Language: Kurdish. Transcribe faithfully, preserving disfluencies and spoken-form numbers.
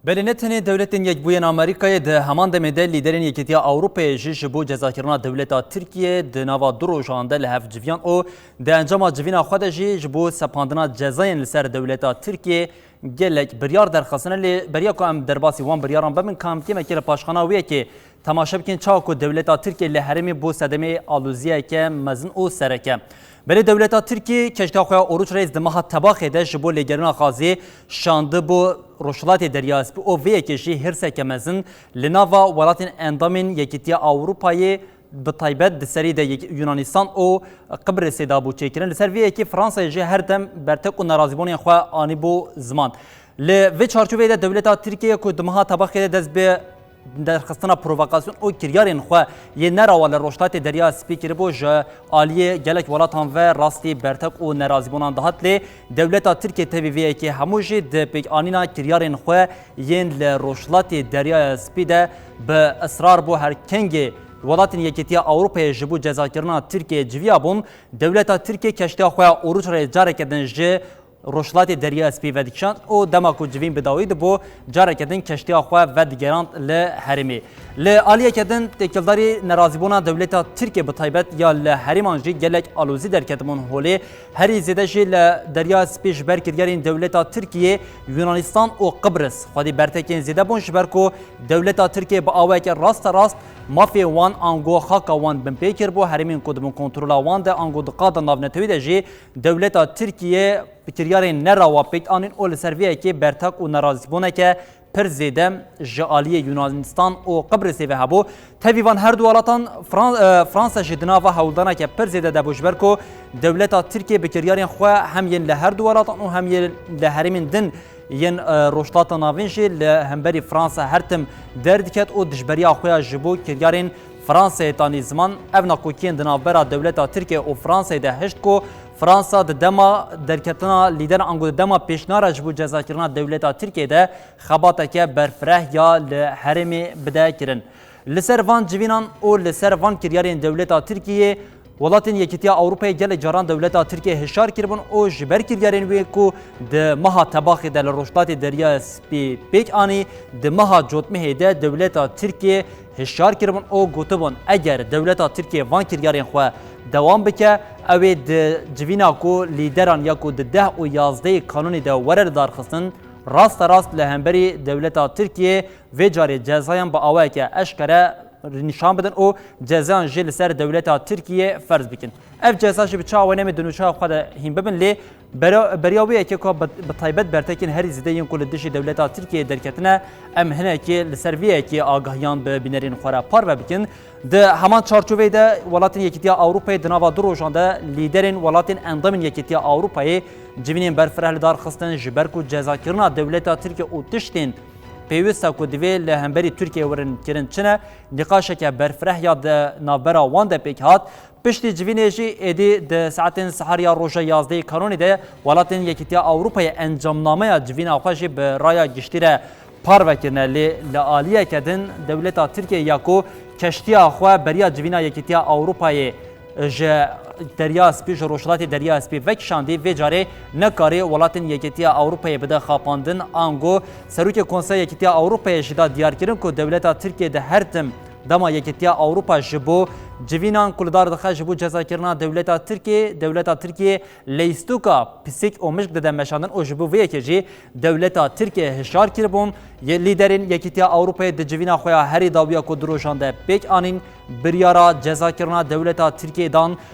Belê ne tenê dewletên Yekbûyên Amerîkayê, di heman demê de lîderên Yekîtiya Ewropayê jî ji bo cezakirina dewleta Tirkiyê di nava du rojan de li hev civiyan û di encama civîna xwe de jî ji bo sepandina cezayên li ser dewleta Tirkiyê gelek biryar derxistine. Lê beriya ku em derbasî wan biryaran bibin, ka em kêmekê li paşxana wê yekê temaşe bikin çawa ku dewleta Tirkiyê li herêmê bo sedemê aloziyeke mezin û sereke. Belê dewleta Tirkiyê keştiya xwe ya Oruç Reis di meha Tebaxê de ji bo lêgerîna xazê şandibû Rojhilatê Derya Spî û vê yekê jî hêrseke mezin li nava welatên endamên Yekîtiya Ewropayê, bi taybet di serî de Yek-, Yunanistan û Qibrisê de bû çêkirin. Li ser vê yekê Fransayê jî her dem bertek û nerazîbûnên xwe anîbû ziman. Li vê çarçoveyê de dewleta Tirkiyê ku di meha Tebaxê de dest bi derxistina provokasyon û kiryarên xwe yê nerawa li Rojhilatê Derya Spî kiribû, ji aliyê gelek welatan ve rastî bertek û nerazîbûnan dihat, lê dewleta Tirkiyê tevî vê yekê hemû jî di pêkanîna kiryarên xwe yên li Rojhilatê Deryaya Spî de bi israr bû. Her kengê welatên Yekîtiya Ewropayê ji bo cezakirina Tirkiyê civiya bûn, dewleta Tirkiyê keştiya xwe ya Oruç Reis careke din ji Rojhilatê Derya Spî vedikişand û dema ku civîn bi dawî dibû, careke din keştiya xwe vedigerand li herêmê. Li aliyeke din, têkildarî nerazîbûna dewleta Tirkiyê bi taybet ya li herêman jî gelek alozî derketibûn holê. Herî zêde jî li Derya Spî ji ber kiryarên dewleta Tirkiyê, Yunanistan û Qibris xwedî bertekên zêde bûn, ji ber ku dewleta Tirkiyê bi awayeke rasterast mafê wan ango xaka wan binpê kiribû. Herêmên ku di bin kontrola wan de ango di qada navnetewî de jî dewleta Tirkiyê bi kiryarên nerawa pêk anîn û li ser vê yekê bertek û nerazîbûneke pir zêde ji aliyê Yunanistan û Qibrisê ve hebû. Tevî van her du welatan Fran-, e, Fransa jî di nava hewldaneke pir zêde de bû, ji ber ku dewleta Tirkiyê bi kiryarên xwe hem yên li her du welatan û hem yên li herêmên din yên, e, Rojhilata Navîn jî li hemberî Fransa her tim derdiket û dijberiya xwe ya ji bo kiryarên Fransayê tanî ziman. Ev nakokiyên di navbera dewleta Tirkiyê û Fransayê de hişt ku Fransa di dema derketina lîderan ango di dema pêşnara ji bo cezakirina dewleta Tirkiyê de xebateke berfireh ya li herêmê bide kirin. Li ser van civînan û li ser van kiryarên dewleta Tirkiyê, welatên Yekîtiya Ewropayê gelek caran dewleta Tirkiyê hişyar kiribûn û ji ber kiryarên wê ku di meha Tebaxê de li Rojhilatê Derya Spî pêk anî, di meha Cotmehê de dewleta Tirkiyê hişyar kiribûn û gotibûn, eger dewleta Tirkiyê van kiryarên xwe dewam bike, ew ê di civîna ku lîderan ya ku di deh û yazdehê Kanûnê de were lidarxistin, rasterast li hemberî dewleta Tirkiyê vê carê cezayan bi awayeke eşkere nîşan bidin û cezayan jî li ser dewleta Tirkiyê ferz bikin. Ev ceza jî bi çawa wê nemê di nûçeya xwe de hîn bibin, lê bera-, beriya wê yekê ku bi, bi taybet bertekên herî zêde yên ku li dijî dewleta Tirkiyê derketine, em hinekê li ser vê yekê agahiyan bi bînerên xwe re parve bikin. Di heman çarçoveyê de welatên Yekîtiya Ewropayê di nava du rojan de lîderên welatên endamên Yekîtiya Ewropayê civînên berfireh li dar xistin, ji ber ku cezakirina dewleta Tirkiye û tiştên pêwîst e ku divê li hemberî Tirkiyê werin kirin çi ne, nîqaşeke berfireh ya di navbera wan de pêk hat. Piştî civînê jî êdî di saetên sehar ya roja yazdehê Kanûnê de welatên Yekîtiya Ewropayê encamnameya civîna xwe jî bi raya giştî re parve kirine, lê li aliyeke din dewleta Tirkiyê ya ku keştiya xwe beriya civîna Yekîtiya Ewropayê ji Derya Spî, ji Rojhilatê Derya Spî vekişandî, vê carê nekarî welatên Yekîtiya Ewropayê bide xapandin. Ango Serokê Konseya Yekîtiya Ewropayê jî da diyarkirin ku dewleta Tirkiyê di her tim dema Yekîtiya Ewropa ji bo civînan ku li dar dixe ji bo cezakirina dewleta Tirkiyê, dewleta Tirkiyê leystoka pisîk û mişk dide meşandin û ji bo vê yekê jî dewleta Tirkiyê hişyar kiribûn, yê lîderên Yekîtiya Ewropayê di civîna xwe ya herî dawiya ku du rojan de pêk anîn, biryara cezakirina dewleta Tirkiyê dan